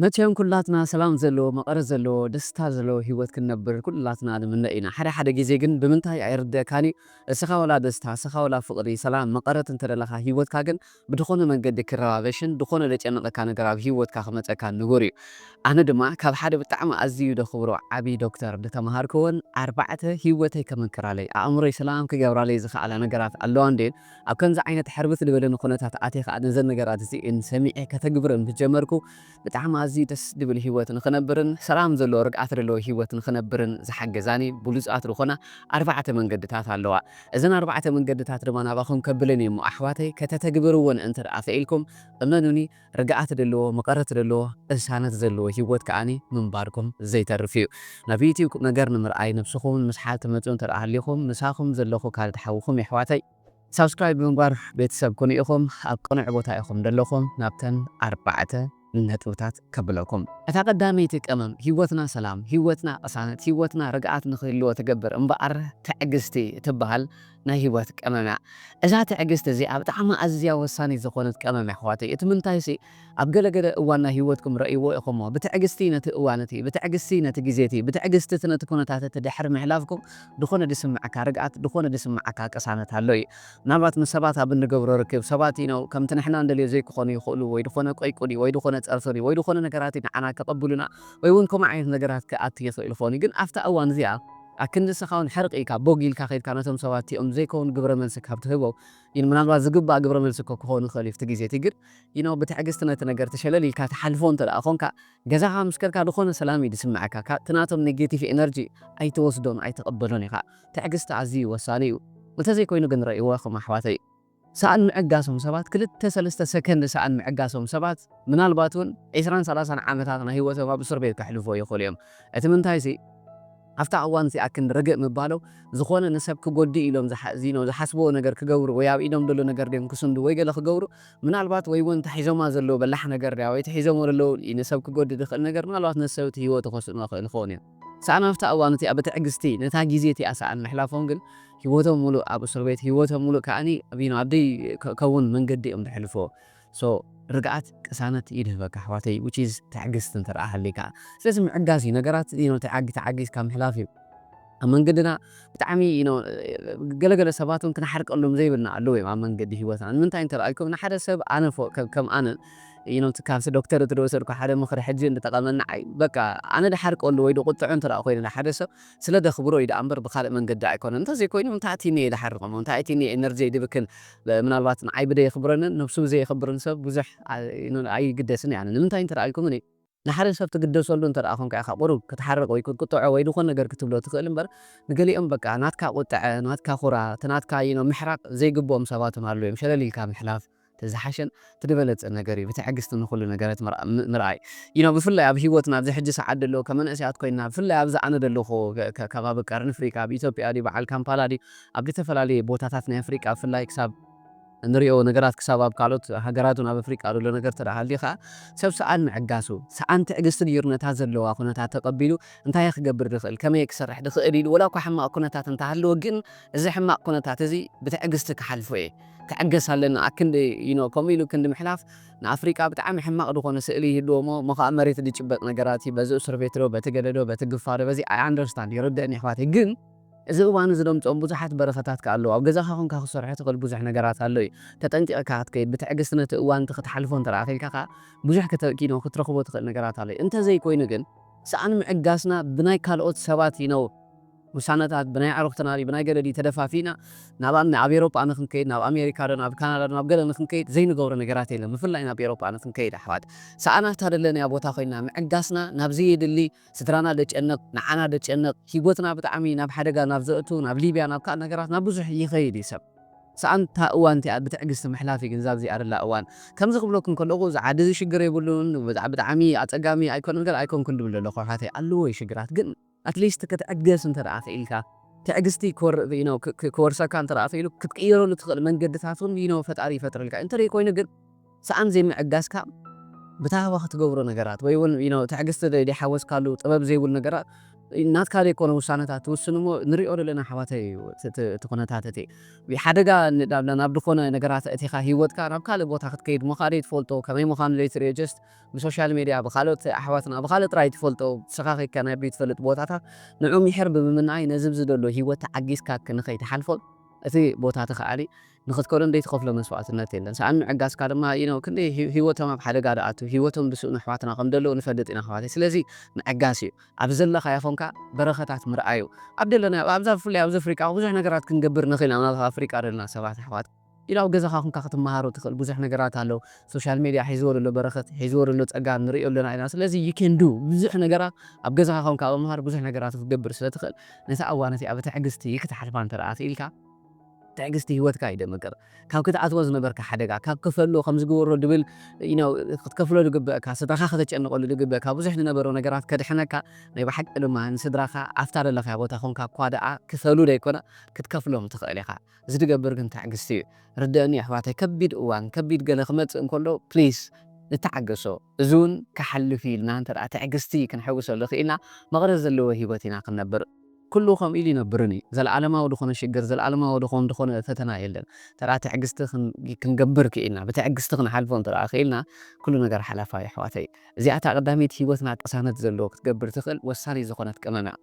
መቸም ኩላትና ሰላም ዘለዎ፣ መቐረት ዘለዎ፣ ደስታ ዘለዎ ህይወት ክንነብር ኩላትና ንምነ ኢና። ሓደ ሓደ ግዜ ግን ብምንታይ ኣይርደእካን እዩ። እስኻ ወላ ደስታ፣ እስኻ ወላ ፍቕሪ፣ ሰላም፣ መቐረት እንተደለኻ ህይወትካ ግን ብድኾነ መንገዲ ክረባበሽን ድኾነ ደጨነቐካ ነገር ኣብ ህይወትካ ክመጸካ ንቡር እዩ። ኣነ ድማ ካብ ሓደ ብጣዕሚ ኣዝዩ ደኽብሮ ዓቢ ዶክተር ዝተምሃርክዎን ኣርባዕተ ህይወተይ ከመክራለይ፣ ኣእምሮይ ሰላም ክገብራለይ ዝኸኣላ ነገራት ኣለዋ እንድየን። ኣብ ከምዚ ዓይነት ሕርብት ዝበለኒ ኩነታት ኣትየ ከኣ ነዘን ነገራት እዚኤን ሰሚዐ ከተግብረን ምስ ጀመርኩ ብጣዕሚ ኣዝዩ ደስ ዝብል ህይወት ንኽነብርን ሰላም ዘለዎ ርግኣት ዘለዎ ህይወት ንኽነብርን ዝሓገዛኒ ብሉጻት ዝኾና ኣርባዕተ መንገድታት ኣለዋ። እዘን ኣርባዕተ መንገድታት ድማ ናባኹም ከብለን እየ እሞ ኣሕዋተይ ከተተግብርወን እንተ ደኣ ክኢልኩም እመኑኒ ርግኣት ዘለዎ መቐረት ዘለዎ ቅሳነት ዘለዎ ህይወት ከኣኒ ምንባርኩም ዘይተርፍ እዩ። ናብ ዩቲዩብ ነገር ንምርኣይ ነብስኹምን ምስ ሓል ትመጹ እንተ ደኣ ሃሊኹም ምሳኹም ዘለኹ ካልድ ሓውኹም የሕዋተይ ሳብስክራይብ ብምግባር ቤተሰብ ኩኑ ኢኹም። ኣብ ቅኑዕ ቦታ ኢኹም ዘለኹም ናብተን ኣርባዕተ ነጥብታት ከብለኩም። እታ ቀዳመይቲ ቀመም ህይወትና ሰላም፣ ህይወትና ቅሳነት፣ ህይወትና ርግኣት ንክህልዎ ትገብር እምበኣር ትዕግስቲ ትበሃል ናይ ህይወት ቀመም እያ። እዛ ትዕግስቲ እዚኣ ብጣዕሚ ኣዝያ ወሳኒት ዝኾነት ቀመም እያ ኣሕዋተይ። እቲ ምንታይሲ ኣብ ገለ ገለ እዋን ናይ ህይወትኩም ረእይዎ ኢኹሞ። ብትዕግስቲ ነቲ እዋን እቲ፣ ብትዕግስቲ ነቲ ግዜ እቲ፣ ብትዕግስቲ እቲ ነቲ ኩነታት እቲ ድሕሪ ምሕላፍኩም ዝኾነ ዝስምዓካ ርግኣት፣ ዝኾነ ዝስምዓካ ቅሳነት ኣሎ እዩ። ምናልባት ምስ ሰባት ኣብ እንገብሮ ርክብ ሰባት you know ከምቲ ንሕና እንደልዮ ዘይክኾኑ ይኽእሉ ወይ ዝኾነ ቆይቁዲ ወይ ዝኾነ ጸርፍሪ ወይ ዝኾነ ነገራት ንዓና ከቐብሉና ወይ እውን ከምኡ ዓይነት ነገራት ክኣቱ ይኽእል ይኾን እዩ። ግን ኣብታ እዋን እዚኣ ኣክንዲ ንስኻ እውን ሕርቕ ኢልካ ቦግ ኢልካ ከይድካ ነቶም ሰባት እቲኦም ዘይከውን ግብረ መልሲ ካብ ትህቦም ምናልባት ዝግባእ ግብረ መልሲ እኮ ክኸውን ይኽእል እዩ። እቲ ግዜ እቲ ግን you know ብትዕግስቲ ነቲ ነገር ተሸለል ኢልካ ትሓልፎ እንተ ደኣ ኾንካ ገዛኻ ምስ ከድካ ዝኾነ ሰላም እዩ ዝስምዓካ። እቲ ናቶም ኔጌቲቭ ኤነርጂ ኣይትወስዶን ኣይትቕበሎን ኢኻ። ትዕግስቲ ኣዝዩ ወሳኒ እዩ። እንተዘይኮይኑ ግን ረእይዎ ኢኹም ኣሕዋተይ። ሰኣን ምዕጋሶም ሰባት ክልተ ሰለስተ ሰከንድ ሰኣን ምዕጋሶም ሰባት ምናልባት እውን ዒስራን ሰላሳን ዓመታት ናይ ህይወቶም ኣብ እስር ቤት ከሕልፎ ይኽእሉ እዮም። እቲ ምንታይሲ ኣብታ እዋን እቲኣ ክንዲ ርግእ ምባሎም ዝኾነ ንሰብ ክጎድእ ኢሎም ዝሓ- you know ዝሓስብዎ ነገር ክገብሩ ወይ ኣብ ኢዶም ዘሎ ነገር ድዮም ክስንዱ ወይ ገለ ክገብሩ ምናልባት ወይ እውን ተሒዞማ ዘለዉ በላሕ ነገር ድያ ወይ ተሒዞሞ ዘለዉ ንሰብ ክጎድእ ዝኽእል ነገር ምናልባት ነቲ ሰብ እቲ ህይወቱ ከስእኖ ይኽእል ይኸውን እዩ። ሰኣን ኣብታ እዋን እቲኣ ብትዕግስቲ ነታ ግዜ እቲኣ ሰኣን ምሕላፎም ግን ህይወቶም ሙሉእ ኣብ እስር ቤት ህይወቶም ሙሉእ ከዓኒ you know ኣብ ደይ ከ- ከውን መንገዲ እዮም ዝሕልፍዎ። So ርግኣት ቅሳነት ይድህበካ ኣሕዋተይ which is ትዕግስቲ እንተ ደኣ ሃሊካ። ስለዚ ምዕጋስ እዩ ነገራት you know ተዓጊ ተዓጊዝካ ምሕላፍ እዩ። ኣብ መንገድና ብጣዕሚ you know ገለገለ ሰባት እውን ክንሓርቀሎም ዘይብልና ኣለዉ እዮም ኣብ መንገዲ ህይወትና። ንምንታይ እንተ ደኣ ኢልኩም ንሓደ ሰብ ኣነ ፎ- ከም ከም ኣነ you know ካብቲ ዶክተር እቲ ዝወሰድኩ ሓደ ምኽሪ ሕጂ እንተጠቐመኒ ንዓይ በቃ ኣነ ድሓርቀሉ ወይ ድቁጥዖ እንተ ደኣ ኮይነ ንሓደ ሰብ ስለ ደኽብሮ እዩ ደኣ እምበር ብኻልእ መንገዲ ኣይኮነን። እንተዘይኮይኑ እንታይ ኣትዩኒ እየ ድሓርቕ እሞ እንታይ ኣትዩኒ እየ ኤነርጂየይ ድብክን ምናልባት ንዓይ ብደየኽብረንን ነብሱ ብዘየኽብርን ሰብ ብዙሕ ኣይግደስን እየ ኣነ። ንምንታይ እንተ ደኣ ኢልኩምኒ ንሓደ ሰብ ትግደሰሉ እንተ ደኣ ኾንካ ኢኻ ቁሩብ ክትሓርቕ ወይ ክትቁጥዖ ወይ ዝኾነ ነገር ክትብሎ ትኽእል እምበር ንገሊኦም በቃ ናትካ ቁጥዐ ናትካ ኩራ እቲ ናትካ you know ምሕራቕ ዘይግብኦም ሰባት እውን ኣለዉ እዮም። ሸለል ኢልካ ምሕላፍ እቲ ዝሓሸን እቲ ዝበለጸ ነገር እዩ። ብትዕግስቲ ንኹሉ ነገራት ምርኣ- ም- ምርኣይ you know ብፍላይ ኣብ ህይወትና ኣብዚ ሕጂ ሰዓት ደለዎ ከም መንእሰያት ኮይንና ብፍላይ ኣብዚ ኣነ ደለኹ ከ- ከ- ከባቢ ቀርን ኣፍሪቃ ኣብ ኢትዮጵያ ድዩ በዓል ካምፓላ ድዩ ኣብ ዝተፈላለየ ቦታታት ናይ ኣፍሪቃ ብፍላይ ክሳብ እንሪኦ ነገራት ክሳብ ኣብ ካልኦት ሃገራት እውን ኣብ ኣፍሪቃ ዘሎ ነገር ተደኣ ሃልዩ ከዓ ሰብ ሰኣን ምዕጋሱ ሰኣን ትዕግስቲ ድዩ ነታ ዘለዋ ኩነታት ተቐቢሉ እንታይ እየ ክገብር ድኽእል ከመይ እየ ክሰርሕ ድኽእል ኢሉ ወላ እኳ ሕማቕ ኩነታት እንተሃለወ ግን እዚ ሕማቕ ኩነታት እዚ ብትዕግስቲ ክሓልፎ እየ ክዕገስ ኣለኒ ኣክንዲ you know ከምኡ ኢሉ ክንዲ ምሕላፍ ንኣፍሪቃ ብጣዕሚ ሕማቕ ዝኾነ ስእሊ ይህልዎ እሞ እሞ ከዓ መሬት ዝጭበጥ ነገራት እዩ በዚ እስር ቤት ዶ በቲ ገለ ዶ በቲ ግፋ ዶ በዚ I understand ይርደእኒ ኣሕዋተይ ግን እዚ እዋን እዚ ደምፅኦም ብዙሓት በረኸታት ከ ኣለዉ ኣብ ገዛኻ ኮንካ ክትሰርሖ ትኽእል ብዙሕ ነገራት ኣሎ እዩ ተጠንቂቕካ ክትከይድ ብትዕግስቲ ነቲ እዋን እቲ ክትሓልፎ እንተ ደኣ ኽኢልካ ከዓ ብዙሕ ከተኪኖ ክትረኽቦ ትኽእል ነገራት ኣሎ እዩ እንተዘይኮይኑ ግን ሰኣን ምዕጋስና ብናይ ካልኦት ሰባት you know ውሳነታት ብናይ ኣዕሩኽትና ድዩ ብናይ ገለ ድዩ ተደፋፊእና ናብ ኣብ- ኣብ ኤሮጳ ንክንከይድ ናብ ኣሜሪካ ዶ ናብ ካናዳ ዶ ናብ ገለ ንክንከይድ ዘይንገብሮ ነገራት የለን ብፍላይ ናብ ኤሮጳ ንክንከይድ ኣሕዋት ሰኣናታ ደለናያ ቦታ ኮይንና ምዕጋስና ናብ ዘየድሊ ስድራና ደጨንቕ ንዓና ደጨንቕ ሂወትና ብጣዕሚ ናብ ሓደጋ ናብ ዘእቱ ናብ ሊብያ ናብ ካልእ ነገራት ናብ ብዙሕ ይኸይድ እዩ ሰብ ሰኣንታ እዋን እቲኣ ብትዕግስቲ ምሕላፍ እዩ ግን ዛብዚ ኣደላ እዋን ከምዚ ክብለኩም ከለኹ እዚ ዓዲ እዚ ሽግር የብሉን ብጣ- ብጣዕሚ ኣፀጋሚ ኣይኮነን ገለ ኣይኮንኩን ድብል ዘለኹ ሓተይ ኣለዎ እዩ ሽግራት ግን ኣትሊስት ክትዕገስ እንተ ደኣ ክኢልካ ትዕግስቲ ክወር- you know፣ ክ- ክ- ክወርሰካ እንተ ደኣ ክኢሉ ክትቅይረሉ ትኽእል መንገድታት እውን you know፣ ፈጣሪ ይፈጥረልካ እንተ ኮይኑ ግን ሰኣን ዘይምዕጋስካ ብታህባ ክትገብሮ ነገራት ወይ እውን you know፣ ትዕግስቲ ዘይሓወስካሉ ጥበብ ዘይብሉ ነገራት ናትካ ዘይኮነ ውሳነታት ትውስን እሞ ንሪኦ ዘለና ኣሕዋተይ እዩ እቲ ኩነታት እቲ ሓደጋ ናብ ዝኾነ ነገራት እቲኻ ህይወትካ ናብ ካልእ ቦታ ክትከይድ ምዃደይ ትፈልጦ ከመይ ምዃኑ ዘይትሪኦ just ብሶሻል ሜድያ ብካልኦት ኣሕዋትና ብካልእ ጥራይ ትፈልጦ ተሰኻኺካ ናይ ብይትፈልጥ ቦታታት ንዑ ሚሕር ብምምናይ ነዚ ብዚ ዘሎ ህይወት ተዓጊዝካ ክንኸይ ትሓልፎ እቲ ቦታ ትኽኣሊ ንኽትከዶ እንደይ ትኸፍሎ መስዋዕትነት የለን ሰኣን ምዕጋስካ ድማ you know ክንደይ ህይወቶም ኣብ ሓደጋ ደኣቱ ህይወቶም ዝስእኑ ኣሕዋትና ከም ዘለዉ ንፈልጥ ኢና ኣሕዋተይ ስለዚ ምዕጋስ እዩ ኣብ ዘለኻዮ ኾንካ በረኸታት ምርኣዩ ኣብ ደለና ኣብዛ ብፍላይ ኣብዚ ኣፍሪቃ ብዙሕ ነገራት ክንገብር ንኽእል ኢና ኣብ ኣፍሪቃ ደለና ሰባት ኣሕዋት ኢላው ገዛኻ ኹንካ ክትመሃሮ ትኽእል ብዙሕ ነገራት ኣሎ ሶሻል ሜድያ ሒዝዎ ዘሎ በረኸት ሒዝዎ ዘሎ ፀጋ ንሪኦ ኣለና ኢና ስለዚ you can do ብዙሕ ነገራት ኣብ ገዛኻ ኹንካ ብምሃር ብዙሕ ነገራት ክትገብር ስለ ትኽእል ነታ እዋን እቲኣ ብትዕግስቲ ክትሓልፋ እንተ ደኣ ክኢልካ ትዕግስቲ ህይወትካ እዩ ደምቅር ካብ ክትኣትዎ ዝነበርካ ሓደጋ ካብ ክፈሎ ከም ዝግበሮ ድብል ክትከፍሎ ዝግበእካ ስድራኻ ከተጨንቀሉ ዝግበእካ ብዙሕ ዝነበሩ ነገራት ከድሕነካ ናይ ብሓቂ ድማ ንስድራኻ ኣብታ ዘለኻያ ቦታ ኾንካ እኳ ደኣ ክፈሉ ዘይኮነ ክትከፍሎም ትኽእል ኢኻ እዚ ትገብር ግን ትዕግስቲ እዩ ርድእኒ ኣሕዋተይ ከቢድ እዋን ከቢድ ገለ ክመፅእ እንከሎ ፕሊስ ንተዓገሶ እዚ እውን ክሓልፍ ኢልና እንተ ትዕግስቲ ክንሕውሰሉ ክኢልና መቕረት ዘለዎ ህይወት ኢና ክንነብር ኩሉ ከምኡ ኢሉ ይነብርን እዩ ዘለዓለማዊ ዝኾነ ሽግር ዘለዓለማዊ ዝኾን ዝኾነ ፈተና የለን ተራ ትዕግስቲ ክንገብር ክኢልና ብትዕግስቲ ክንሓልፎ እንተ ክኢልና ኩሉ ነገር ሓላፋ እዩ ኣሕዋተይ እዚኣታ ቀዳሚት ህይወትና ቅሳነት ዘለዎ ክትገብር ትኽእል ወሳኒ ዝኾነት ቅመም እያ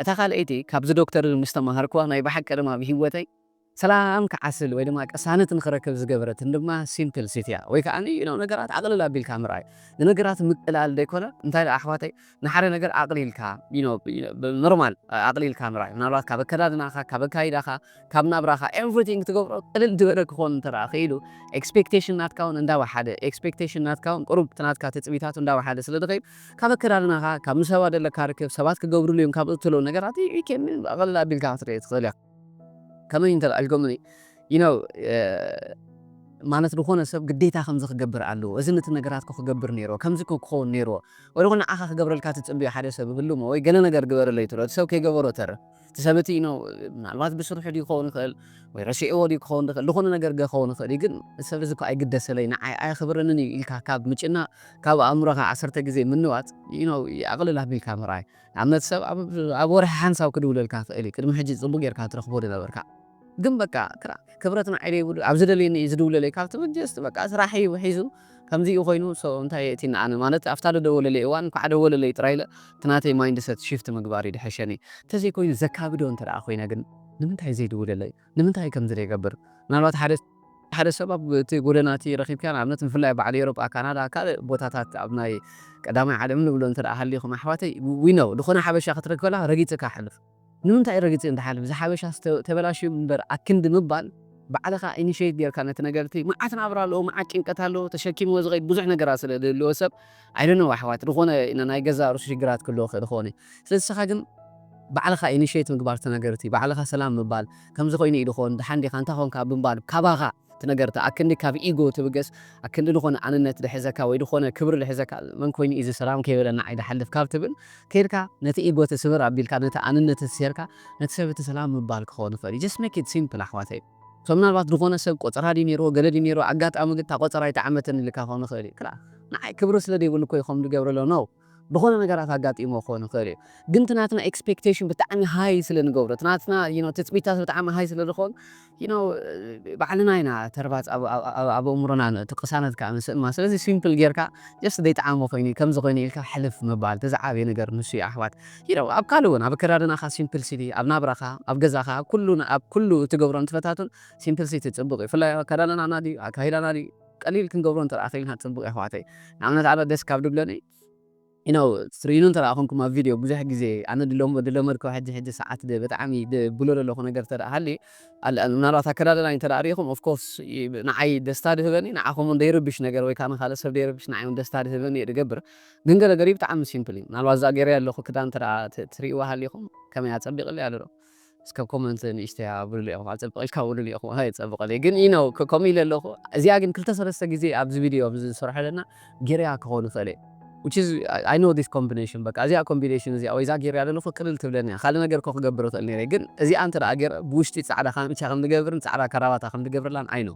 እታ ካልኣይቲ ካብዚ ዶክተር ምስ ተማሃርክዋ ናይ ብሓቂ ድማ ኣብ ህይወተይ ሰላም ክዓስል ወይ ድማ ቅሳነት ንኽረክብ ዝገበረትን ድማ ሲምፕል ሲቲ እያ ወይ ከዓ you know ነገራት ኣቕልል ኣቢልካ ምርኣይ ንነገራት ምቅላል ዘይኮነ እንታይ ደኣ ኣሕዋተይ ንሓደ ነገር ኣቕሊልካ you know ኖርማል ኣቕሊልካ ምርኣይ ምናልባት ካብ ኣከዳድናኻ ካብ ኣካይዳኻ ካብ ናብራኻ everything ትገብሮ ቅልል ዝበለ ክኾን እንተ ክኢሉ ኤክስፔክቴሽን ናትካ እውን እንዳወሓደ ኤክስፔክቴሽን ናትካ እውን ቁሩብ ናትካ ትፅቢታት እንዳወሓደ ስለ ዝኸይድ ካብ ኣከዳድናኻ ካብ ምሰባ ዘለካ ርክብ ሰባት ክገብሩሉ እዮም ካብ እትብሎ ነገራት ቀልል ኣቢልካ ክትርኢ ትኽእል እያ ከመይ እንተ ኢልኩምኒ you know ማለት ዝኾነ ሰብ ግዴታ ከምዚ ክገብር ኣለዎ እዚ ነቲ ነገራት ክገብር ነይሮ ከምዚ ክኸውን ነይርዎ ወይ ዝኾነ ንዓኻ ክገብረልካ ትፅብዮ ሓደ ሰብ ህልሞ ወይ ገለ ነገር ግበረለይ ትብሎ እቲ ሰብ ከይገበሮ ተርፍ እቲ ሰብ እቲ you know ምናልባት ብስርሑ ድዩ ክኸውን ይኽእል ወይ ረሲዕዎ ድዩ ክኸውን ይኽእል ዝኾነ ነገር ክኸውን ይኽእል እዩ ግን እቲ ሰብ እዚ እኮ ኣይግደሰለይ ንዓይ ኣየኽብረንን እዩ ኢልካ ካብ ምጭና ካብ ኣእምሮኻ ዓሰርተ ግዜ ምንዋት you know ኣቕልል ኣቢልካ ምርኣይ ንኣብነት ሰብ ኣብ ወርሒ ሓንሳብ ክድውለልካ ክእል እዩ ቅድሚ ሕጂ ፅቡቅ ጌርካ ትረኽቦ ዝነበርካ ግን በቃ ክራ ክብረት ንዓይ ዘይብሉ ኣብ ዝደልየኒ እዩ ዝድውለለይ ካብ ትብል just በቃ ስራሕ እዩ ሒዙ ከምዚ እዩ ኮይኑ so እንታይ የእቲና ኣነ ማለት ኣብታ ዝደወለለይ እዋን እንኳዕ ደወለለይ ጥራይ ኢለ እቲ ናተይ ማይንድሰት ሽፍት ምግባር እዩ ዝሐሸኒ እንተዘይኮይኑ ዘካብዶ እንተ ደኣ ኮይነ ግን ንምንታይ ዘይድውለለይ ንምንታይ ከምዚ ዘይገብር ምናልባት ሓደ ሓደ ሰብ ኣብ እቲ ጎደና እቲ ረኺብካ ንኣብነት ብፍላይ በዓል ኤሮጳ ካናዳ ካልእ ቦታታት ኣብ ናይ ቀዳማይ ዓለም ንብሎ እንተ ደኣ ሃሊኹም ኣሕዋተይ we know ዝኾነ ሓበሻ ክትረክበላ ረጊፅካ ሓልፍ ንምንታይ ረጊፂ እንድሓልፍ እዚ ሓበሻ ተበላሽዩ እምበር ኣክንዲ ምባል ባዕልኻ ኢኒሽት ጌርካ ነቲ ነገር እቲ መዓት ናብራ ኣለዎ መዓት ጭንቀት ኣለዎ ተሸኪምዎ ዝኸይድ ብዙሕ ነገራት ስለ ዝህልዎ ሰብ ኣይደነው ኣሕዋት ዝኾነ ናይ ገዛ ርሱ ሽግራት ክህልዎ ክእል ኾነ ስለዚ ስኻ ግን ባዕልኻ ኢኒሽት ምግባር እቲ ነገር እቲ ባዕልኻ ሰላም ምባል ከምዚ ኮይኑ እዩ ዝኾን ድሓን ዲኻ እንታይ ኾንካ ብምባል ካባኻ እቲ ነገር እቲ ኣክንዲ ካብ ኢጎ ትብገስ ኣክንዲ ዝኾነ ኣንነት ድሕዘካ ወይ ዝኾነ ክብሪ ድሕዘካ መን ኮይኑ እዚ ሰላም ከይበለ ንዓይ ድሓልፍ ካብ ትብል ከይድካ ነቲ ኢጎ እቲ ስብር ኣቢልካ ነቲ ኣንነት እቲ ሴርካ ነቲ ሰብ እቲ ሰላም ምባል ክኸውን ይኽእል እዩ just make it simple ኣሕዋተይ so ምናልባት ዝኾነ ሰብ ቆፀራ ድዩ ነይርዎ ገለ ድዩ ነይርዎ ኣጋጣሚ ግን እታ ቆፀራ ኣይጠዓመትን ኢልካ ክኸውን ይኽእል እዩ ክላ ንዓይ ክብሪ ስለ ዘይብሉ እኮ ይኸም ዝገብረሎ ነው ዝኾነ ነገራት ኣጋጢሞ ክኾን ይኽእል እዩ ግን ትናትና ኤክስፔክቴሽን ብጣዕሚ ሃይ ስለ ንገብሮ ትናትና ትፅቢታት ብጣዕሚ ሃይ ስለ ዝኾን ባዕልና ኢና ተርባፅ ኣብ ኣእምሮና እቲ ቅሳነት ከዓ ምስእማ ስለዚ ሲምፕል ጌርካ ጀስት ዘይጠዓሞ ኮይኑ ከምዚ ኮይኑ ኢልካ ሕልፍ ምባል እቲ ዝዓበየ ነገር ንሱ እዩ ኣሕዋት ኣብ ካልእ እውን ኣብ ኣከዳድናኻ ሲምፕል ሲቲ ኣብ ናብራኻ ኣብ ገዛኻ ኣብ ኩሉ ኣብ ኩሉ እትገብሮ ንጥፈታቱን ሲምፕል ሲቲ ፅቡቅ እዩ ፍላይ ኣከዳድናና ድዩ ኣካይዳና ድዩ ቀሊል ክንገብሮ እንተ ክኢልና ፅቡቅ ኣሕዋተይ ንኣብነት ኣነ ደስ ካብ ድብለኒ you know ትርእዩኒ እንተ ኮንኩም ኣብ ቪድዮ ብዙሕ ግዜ ኣነ ድለመድከ ሕጂ ሕጂ ሰዓት ብጣዕሚ ድብሎ ዘለኹ ነገር እንተ ሃልዩ ምናልባት ኣከዳድናይ እንተ ሪኢኹም ኦፍኮርስ ንዓይ ደስታ ድህበኒ ንዓኹም እውን ደይርብሽ ነገር ወይ ከዓ ንካልእ ሰብ ደይርብሽ ንዓይ እውን ደስታ ድህበኒ እየ ድገብር ግን ገለ ገሊኡ ብጣዕሚ ሲምፕል እዩ ምናልባት እዛ ገይረ ኣለኹ ክዳን እንተ ትርእይዋ ሃሊኹም ከመይ ኣፀቢቕለይ ኣሎ እስከ ኮመንት ንእሽተይ ኣብሉሉ ኢኹም ኣፀብቕ ኢልካ ኣብሉሉ ኢኹም ኣየፀብቐለይ ግን you know ከምኡ ኢለ ኣለኹ እዚኣ ግን ክልተ ሰለስተ ግዜ ኣብዚ ቪድዮ ኣብዚ ዝሰርሖ ዘለና ጌርያ ክኸውን ይኽእል እየ which is I know this combination በቃ እዚኣ ኮምቢኔሽን እዚኣ ወይ እዛ ጌርያ ዘለኹ ቅልል ትብለኒ እያ ካልእ ነገር ኮ ክገብር ይኽእል ነይረ ግን እዚኣ እንተ ደኣ ጌረ ብውሽጢ ጻዕዳ ካምቻ ከም ዝገብርን ጻዕዳ ከራባታ ከም ዝገብርላን I know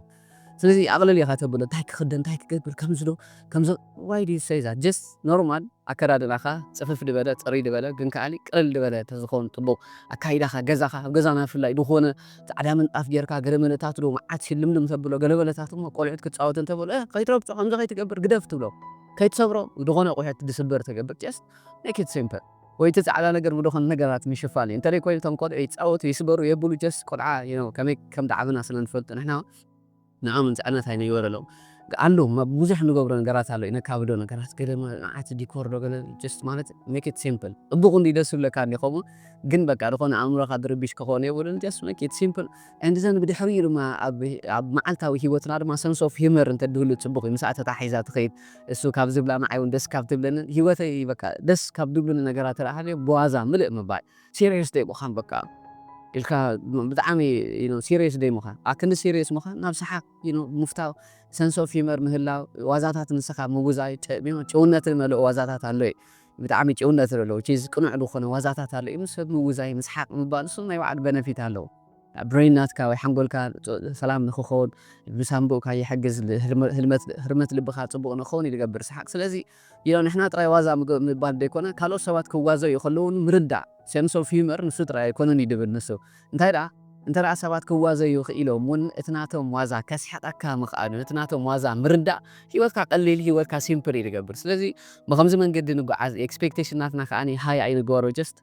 ስለዚ ኣቕልል ኢኻ ተብሎ እንታይ ክኽደን እንታይ ክገብር ከምዚ ዶ ከምዚ why do you say that just normal ኣከዳድናኻ ጽፍፍ ድበለ ጽርይ ድበለ ግን ከኣሊ ቅልል ድበለ ተዝኸውን ጽቡቕ ኣካይዳኻ ገዛኻ ኣብ ገዛና ብፍላይ ዝኾነ ጻዕዳ ምንጣፍ ጌርካ ገለ መለታት ዶ መዓት ሽልምልም ተብሎ ገለ መለታት እሞ ቆልዑት ክጻወት እንተብሎ ከይትረብጾ ከምዚ ከይትገብር ግደፍ ትብሎ ከይትሰብሮ ዝኾነ ቁሕት ድስበር ተገብር just make it simple ወይ እቲ ጻዕዳ ነገር ብድኾነ ነገራት ምሽፋል እዩ እንተለይ ኮይኑ እቶም ቆልዑ ይጻወቱ ይስበሩ የብሉ just ቆልዓ you know ከመይ ከም ደዓበና ስለ ንፈልጡ ንሕና ንዓምን ጽዕነት ኣይነይወረሎም ኣሎ ብዙሕ ንገብሮ ነገራት ኣሎ ነካብዶ ነገራት ገለ መዓት ዲኮር ዶ ገለ just ማለት make it simple ጽቡቕ እንዲ ደስ ይብለካ እንዲ ከምኡ ግን በቃ ዝኾነ ኣእምሮኻ ድርቢሽ ክኾን የብሉን just make it simple and then ብድሕሪኡ ድማ ኣብ መዓልታዊ ህይወትና ድማ sense of humor እንተድህሉ ጽቡቕ እዩ ምሳእ ተታሒዛ ትኸይድ እሱ ካብ ዝብላ ንዓይ እውን ደስ ካብ ትብለንን ህይወተይ በቃ ደስ ካብ ድብሉኒ ነገራት ተረሃልዮ ብዋዛ ምልእ ምባል serious ደይ ምዃን በቃ ኢልካ ብጣዕሚ serious ደይ ምዃን ኣክንዲ serious ምዃን ናብ ሰሓቕ ምፍታው sense of humor ምህላው ዋዛታት ንስኻ ምውዛይ ጭውነት ዝመልኦ ዋዛታት ኣሎ እዩ ብጣዕሚ ጭውነት ዘሎ which is ቅኑዕ ዝኾነ ዋዛታት ኣሎ እዩ ምስ ሰብ ምውዛይ ምስሓቕ ምባል እሱ ናይ ባዕሉ benefit ኣለዎ brain ናትካ ወይ ሓንጎልካ ሰላም ንክኸውን ብሳንቡእካ ይሕግዝ ህርመት ልብኻ ፅቡቕ ንክኸውን ይገብር ሰሓቕ ስለዚ you know ንሕና ጥራይ ዋዛ ምባል ዘይኮነ ካልኦት ሰባት ክዋዘዩ ከለውን ምርዳእ sense of humor ንሱ ጥራይ ኣይኮነን እዩ ድብል ንሱ እንታይ ደኣ እንተ ደኣ ሰባት ክዋዘዩ ክኢሎም እውን እቲ ናቶም ዋዛ ከስሕቀካ ምኽኣሉ ነቲ ናቶም ዋዛ ምርዳእ ህይወትካ ቀሊል ህይወትካ simple እዩ ዝገብር ስለዚ ብከምዚ መንገዲ ንጓዓዝ expectation ናትና ከዓ high ኣይንግበሮ just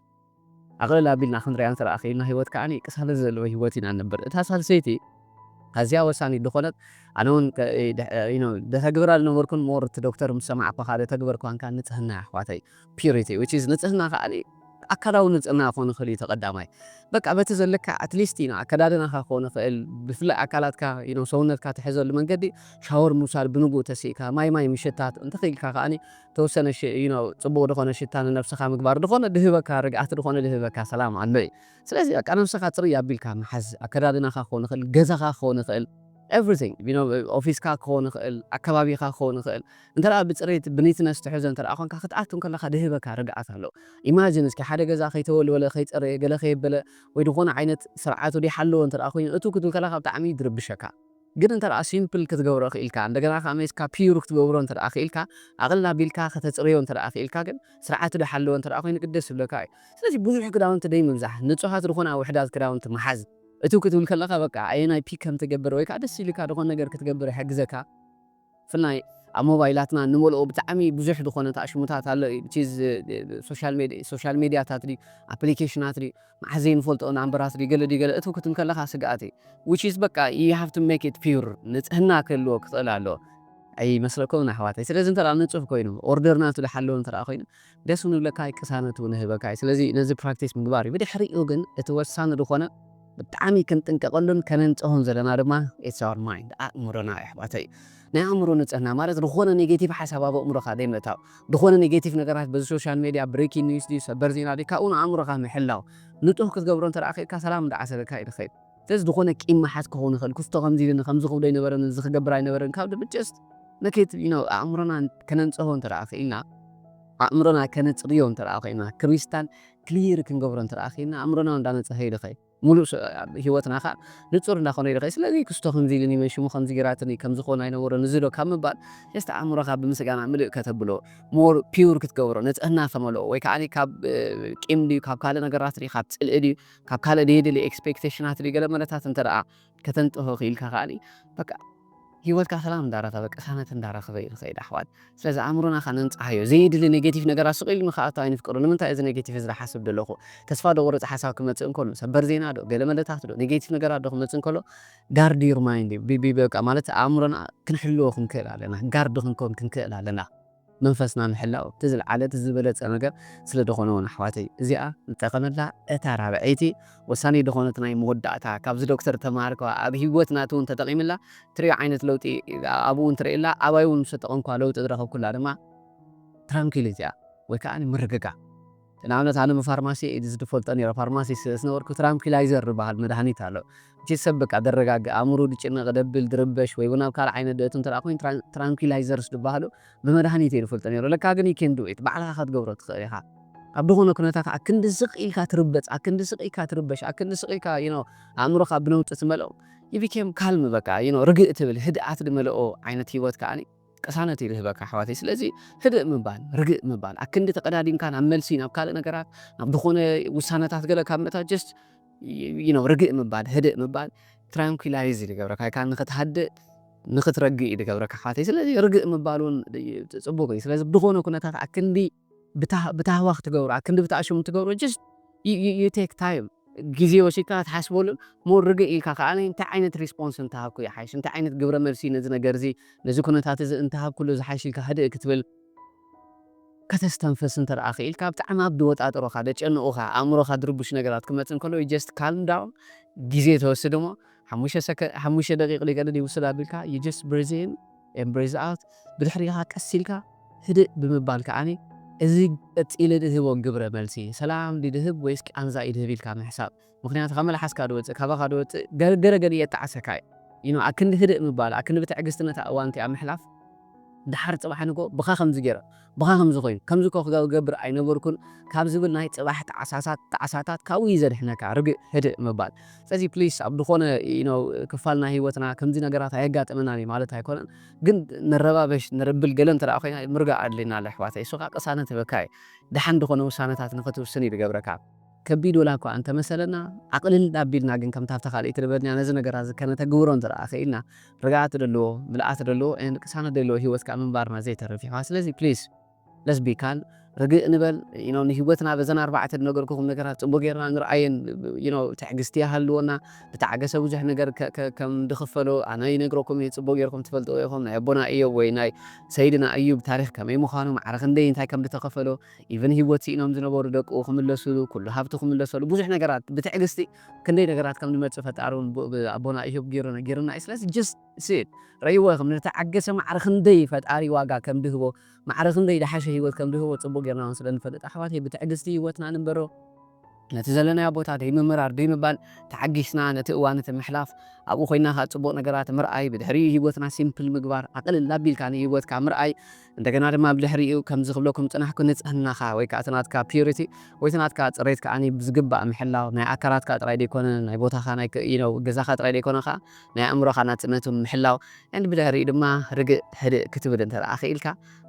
ኣቕልል ኣቢልና ክንሪኣ እንተ ደኣ ክኢልና ህይወት ከዓ ቅሳነት ዘለዎ ህይወት ኢና ንነብር እታ ሳልሰይቲ ኣዝያ ወሳኒት ዝኾነት ኣነ እውን ደተግብራ ዝነበርኩን more እቲ ዶክተር ምስ ሰማዕኩ ሓደ ተግበር ኳንካ ንጽህና ኣሕዋተይ purity which is ንጽህና ከዓ ኣካላዊ ንጽህና ክኾን ይኽእል እዩ ተቐዳማይ በቃ በቲ ዘለካ at least you know ኣከዳድናኻ ክኾን ይኽእል ብፍላይ ኣካላትካ you know ሰውነትካ ትሕዘሉ መንገዲ shower ምውሳድ ብንግኡ ተሲእካ ማይ ማይ ምሽታት እንተኽኢልካ ከዓ ተወሰነ you know ጽቡቕ ዝኾነ ሽታ ንነብስኻ ምግባር ዝኾነ ድህበካ ርግኣት ዝኾነ ድህበካ ሰላም ኣሎ እዩ ስለዚ በቃ ነብስኻ ጽርይ ኣቢልካ ምሓዝ ኣከዳድናኻ ክኾን ይኽእል ገዛኻ ክኾን ይኽእል everything you know ኦፊስካ ክኾን ይኽእል ኣከባቢኻ ክኾን ይኽእል እንተ ደኣ ብጽሬት ብኒትነስ ትሕዞ እንተ ደኣ ኮንካ ክትኣቱ እንከለኻ ድህበካ ርግኣት ኣሎ imagine እስኪ ሓደ ገዛ ከይተወልወለ ከይጸረየ ገለ ከየበለ ወይ ዝኾነ ዓይነት ስርዓቱ ደይሓለዎ እንተ ደኣ ኮይኑ እቱ ክትብል ከለኻ ብጣዕሚ ድርብሸካ ግን እንተ ደኣ simple ክትገብሮ ክኢልካ እንደገና ከዓ መይስካ pure ክትገብሮ እንተ ደኣ ክኢልካ ኣቕልል ኣቢልካ ከተጽርዮ እንተ ደኣ ክኢልካ ግን ስርዓቱ ደሓለዎ እንተ ደኣ ኮይኑ ግደስ ይብለካ እዩ ስለዚ ብዙሕ ክዳውንቲ ደይ ምብዛሕ ንጹሃት ዝኾና ውሕዳት ክዳውንቲ ምሓዝ እቱ ክትብል ከለካ በቃ ኣየናይ pick ከም ትገብር ወይ ከዓ ደስ ኢልካ ዝኾነ ነገር ክትገብር ይሕግዘካ ብፍላይ ኣብ ሞባይላትና ንመልኦ ብጣዕሚ ብዙሕ ዝኾነ ተኣሽሙታት ኣሎ እዩ social mediaታት ድዩ applicationት ድዩ መዓት ዘይንፈልጦ ናምበራት ድዩ ገለ ድዩ ገለ እቱ ክትብል ከለካ ስግኣት እዩ which is በቃ you have to make it pure ንጽህና ክህልዎ ክኽእል ኣለዎ ኣይመስለኩም ኣሕዋተይ ስለዚ እንተ ንጹህ ኮይኑ order ናቱ ዝሓለዎ እንተ ኮይኑ ደስ ንብለካ ቅሳነት እውን ህበካ እዩ ስለዚ ነዚ practice ምግባር እዩ ብድሕሪኡ ግን እቲ ወሳኒ ዝኾነ ብጣዕሚ ክንጥንቀቐሉን ከነንጽሆን ዘለና ድማ it's our mind ኣእምሮና ኣሕዋተይ ናይ ኣእምሮ ንጽህና ማለት ዝኾነ negative ሓሳብ ኣብ ኣእምሮኻ ዘይምእታው ዝኾነ negative ነገራት በዚ social media breaking news ድዩ ሰበር ዜና ድዩ ካብኡ ንኣእምሮኻ ምሕላው ንጹህ ክትገብሮ እንተ ደኣ ኽኢልካ ሰላም እንዳዓሰለካ እዩ ዝኸይድ ስለዚ ዝኾነ ቂም መሓዝ ክኸውን ይኽእል ክስቶ ከምዚ ኢሉኒ ከምዚ ክብሎ ኣይነበረን እዚ ክገብር ኣይነበረን ካብ just make it you know ኣእምሮና ከነንጽሆ እንተ ደኣ ኽኢልና ኣእምሮና ከነጽርዮ እንተ ደኣ ኽኢልና crystal clear ክንገብሮ እንተ ደኣ ኽኢልና ኣእምሮና እንዳነጽሀ እዩ ዝኸይድ ሙሉእ ህይወትና ከዓ ንጹር እንዳኾነ ይልኸ ስለዚ ክስቶ ከምዚ ኢልኒ መሽሙ ከምዚ ጌራትኒ ከምዚ ክኾን ኣይነበሮን እዚ ዶ ካብ ምባል just ኣእምሮኻ ብምስጋና ምልእ ከተብሎ more pure ክትገብሮ ንጽህና ከመልኦ ወይ ከዓ ካብ ቂም ድዩ ካብ ካልእ ነገራት ድዩ ካብ ጽልኢ ድዩ ካብ ካልእ ደየድሊ expectationት ድዩ ገለ መለታት እንተ ደኣ ከተንጽሆ ክኢልካ ከዓ በቃ ህይወትካ ሰላም እንዳረኸበ ቅሳነት እንዳረኸበ እዩ ዝኸይድ ኣሕዋት ስለዚ ኣእምሮና ከነንጽሃዮ ዘየድሊ negative ነገራት ስቕ ኢሉ ንክኣቱ ኣይንፍቅዶ ንምንታይ እዚ negative እዚ ዝሓስብ ዘለኹ ተስፋ ደቑርፅ ሓሳብ ክመፅእ እንከሎ ሰበር ዜና ዶ ገለ መለታት ዶ negative ነገራት ዶ ክመፅእ እንከሎ guard your mind እዩ ቢቢ በቃ ማለት ኣእምሮና ክንሕልዎ ክንክእል ኣለና guard ክንከውን ክንክእል ኣለና መንፈስና ምሕላው እቲ ዝለዓለ እቲ ዝበለፀ ነገር ስለ ዝኾነ እውን ኣሕዋተይ እዚኣ ንጠቐመላ እታ ራብዐይቲ ወሳኒ ዝኾነት ናይ መወዳእታ ካብዚ ዶክተር ተማሃርከዋ ኣብ ህይወትና እውን ተጠቒምላ ትሪኦ ዓይነት ለውጢ ኣብኡ እውን ትርእየላ ኣባይ እውን ምስ ተጠቐምኳ ለውጢ ዝረኸብኩላ ድማ tranquility እያ ወይ ከዓ ምርግጋእ ንኣብነት ኣነ ብፋርማሲ ዝፈልጦ ነረ ፋርማሲ ስለዝነበርኩ tranquilizer ዝበሃል መድሃኒት ኣሎ እቲ ሰብ በቃ ደረጋግእ ኣእምሩ ድጭነቕ ደብል ድርበሽ ወይ ናብ ካልእ ዓይነት ደእቱ እንተ ኮይኑ tranquilizers ዝበሃሉ ብመድሃኒት እየ ዝፈልጦ ነረ ለካ ግን ይኬንዱ ባዕልኻ ክትገብሮ ትኽእል ኢኻ ኣብ ዝኾነ ኩነታት ኣክንዲ ስቕ ኢልካ ትርበጽ ኣክንዲ ስቕ ኢልካ ትርበሽ ኣክንዲ ስቕ ኢልካ ኣእምሮኻ ብነውጢ ትመልኦ you became calm በቃ you know ርግእ ትብል ህድኣት ዝመልኦ ዓይነት ህይወት ከዓኒ ቅሳነት ይልህበካ ኣሕዋተይ። ስለዚ ህድእ ምባል፣ ርግእ ምባል፣ ኣክንዲ ተቐዳዲምካ ናብ መልሲ፣ ናብ ካልእ ነገራት፣ ናብ ዝኾነ ውሳነታት ገለ ካብ ምእታው just you know ርግእ ምባል፣ ህድእ ምባል tranquilize እዩ ዝገብረካ። ወይ ከዓ ንኽትሃድእ ንኽትረግእ እዩ ዝገብረካ ኣሕዋተይ። ስለዚ ርግእ ምባል እውን ጽቡቕ እዩ። ስለዚ ብዝኾነ ኩነታት ኣክንዲ ብታህዋ ክትገብሮ ኣክንዲ ብታእሽሙ ትገብሮ just you take time ግዜ ወሲድካ ትሓስበሉን more ርግእ ኢልካ ከዓ እንታይ ዓይነት response እንተሃብኩ ይሓይሽ፣ እንታይ ዓይነት ግብረ መልሲ ነዚ ነገር እዚ ነዚ ኩነታት እዚ እንተሃብኩሉ ዝሓይሽ ኢልካ ህድእ ክትብል ከተስተንፍስ እንተ ደኣ ክኢልካ ብጣዕሚ ኣብ ዝወጣጥሮኻ ደጨንቑኻ ኣእምሮኻ ድርቡሽ ነገራት ክመጽእ እንከሎ you just calm down ግዜ ተወስድ እሞ ሓሙሽተ ደቂቕ ሊገድድ ይውስድ ኣቢልካ you just breathe in and breathe out ብድሕሪኻ ቀስ ኢልካ ህድእ ብምባል ከዓኒ እዚ ቀጺለ ድህቦ ግብረ መልሲ ሰላም ድድህብ ወይስ ቃንዛ ይድህብ ኢልካ ምሕሳብ ምክንያቱ ካብ መልሓስካ ድወፅእ ካባኻ ድወፅእ ገረገረገ የጣዕሰካ እዩ you know ኣክንዲ ህድእ ምባል ኣክንዲ ብትዕግስቲ ነታ እዋን እቲኣ ምሕላፍ ደሓር ፅባሕ ንጎ ብኻ ከምዚ ገይረ ብኻ ከምዚ ኮይኑ ከምዚ ኮ ክገብር ኣይነበርኩን ካብ ዝብል ናይ ፅባሕ ጣዕሳሳት ጣዕሳታት ካብኡ እዩ ዘድሕነካ ርግእ ህድእ ምባል ስለዚ ፕሊስ ኣብ ዝኾነ you know ክፋል ናይ ህይወትና ከምዚ ነገራት ኣየጋጥመናን እዩ ማለት ኣይኮነን ግን ንረባበሽ ንርብል ገለ እንተ ኮይና ምርጋእ ኣድልየና ኣሎ ኣሕዋተይ እሱ ከዓ ቅሳነት ህበካ እዩ ደሓን ዝኾነ ውሳነታት ንኽትውስን እዩ ዝገብረካ ከቢድ ወላ እኳ እንተመሰለና ኣቕልል ኣቢልና ግን ከምታ ኣብታ ካልኣይቲ ዝበልናያ ነዚ ነገራት እዚ ከነተግብሮ እንተ ደኣ ክኢልና ርግኣት ደለዎ ምልኣት ደለዎ and ቅሳነት ደለዎ ህይወት ከዓ ምንባርና ዘይተርፍ እዩ ስለዚ please let's be calm ርግእ ንበል you know ንህይወትና በዘን ኣርባዕተ ዝነገርኩኹም ነገራት ፅቡቅ ጌርና ንርኣየን you know ትዕግስቲ ይሃልወና ዝተዓገሰ ብዙሕ ነገር ከም ድኽፈሎ ኣነ ይነግረኩም እየ ፅቡቅ ጌርኩም ትፈልጥዎ ኢኹም ናይ ኣቦና እዮብ ወይ ናይ ሰይድና እዩብ ታሪክ ከመይ ምዃኑ ማዕረ ክንደይ እንታይ ከም ዝተኸፈሎ even ህይወት ስኢኖም ዝነበሩ ደቅኡ ክምለስሉ ኩሉ ሃብቱ ክምለሰሉ ብዙሕ ነገራት ብትዕግስቲ ክንደይ ነገራት ከም ዝመፅእ ፈጣሪ እውን ኣቦና እዮብ ገይሩ ነጊሩና እዩ ስለዚ just see it ረይዎ ኢኹም ንተዓገሰ ማዕረ ክንደይ ፈጣሪ ዋጋ ከም ድህቦ ማዕረ ክንደይ ደሓሸ ህይወት ከም ድህቦ ፅቡቅ ጌርና እውን ስለ ንፈልጥ ኣሕዋተይ ብትዕግስቲ ህይወትና ንንበሮ ነቲ ዘለናዮ ቦታ ደይ ምምራር ደይ ምባል ተዓጊስና ነቲ እዋን እቲ ምሕላፍ ኣብኡ ኮይና ከዓ ፅቡቅ ነገራት ምርኣይ ብድሕሪኡ ህይወትና ሲምፕል ምግባር ኣቅልል ኣቢልካ ንህይወትካ ምርኣይ እንደገና ድማ ብድሕሪኡ ከምዚ ክብለኩም ፅናሕኩ ንፅህናኻ ወይ ከዓ እቲ ናትካ ፒሪቲ ወይ እቲ ናትካ ፅሬት ከዓ ብዝግባእ ምሕላው ናይ ኣካላትካ ጥራይ ደይኮነ ናይ ቦታኻ ናይ ገዛኻ ጥራይ ደይኮነ ከዓ ናይ ኣእምሮኻ ናፅነቱ ምሕላው and ብድሕሪኡ ድማ ርግእ ህድእ ክትብል እንተ ደኣ ክኢልካ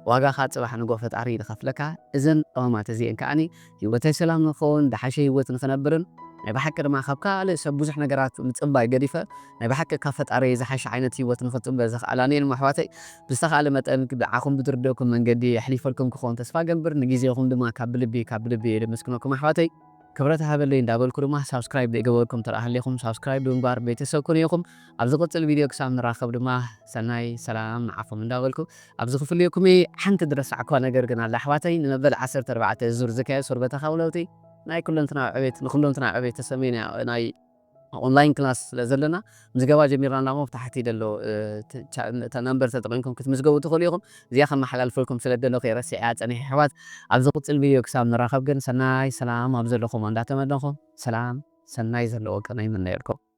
ዋጋኻ ፅባሕ ንጎ ፈጣሪ ይኸፍለካ እዘን ቀመማት እዚአን ከዓኒ ህይወተይ ሰላም ንክኸውን ዝሓሸ ህይወት ንክነብርን ናይ ብሓቂ ድማ ካብ ካልእ ሰብ ብዙሕ ነገራት ምፅባይ ገዲፈ ናይ ብሓቂ ካብ ፈጣሪ ዝሓሸ ዓይነት ህይወት ንክፅበ ዘኽኣላኒ እየን ኣሕዋተይ ብዝተኻለ መጠን ብዓኹም ብዝርደኩም መንገዲ ኣሕሊፈልኩም ክኸውን ተስፋ ገብር ንግዜኹም ድማ ካብ ብልቢ ካብ ብልቢ የመስግነኩም ኣሕዋተይ ክብረት ሃበለይ እንዳበልኩ ድማ ሳብስክራይብ ዘይገበርኩም ተረኣ ሃሊኹም ሳብስክራይብ ብምግባር ቤተሰብ ኩኑ ኢኹም ኣብ ዝቕፅል ቪድዮ ክሳብ ንራኸብ ድማ ሰናይ ሰላም ንዓኹም እንዳበልኩ ኣብ ዝኽፍልየኩም እየ ሓንቲ ዝረሳዕኳ ነገር ግን ኣላ ኣሕዋተይ ንመበል ዓሰርተ ኣርባዕተ ዙር ዝካየድ ሶርበታ ካውለውቲ ናይ ኩለንትና ዕቤት ንኩለንትና ዕቤት ተሰሜና ናይ ኦንላይን ክላስ ስለ ዘለና ምዝገባ ጀሚርና እንዳሞ ብታሕቲ ደሎ ነምበር ተጠቂምኩም ክትምዝገቡ ትኽእሉ ኢኹም እዚኣ ከመሓላልፈልኩም ስለ ደለኹ ረሲዐያ ፀኒሐ ኣሕዋት ኣብ ዝቕፅል ቪድዮ ክሳብ ንራኸብ ግን ሰናይ ሰላም ኣብ ዘለኹም እንዳተመነኹም ሰላም ሰናይ ዘለዎ ቅነ ይምነየልኩም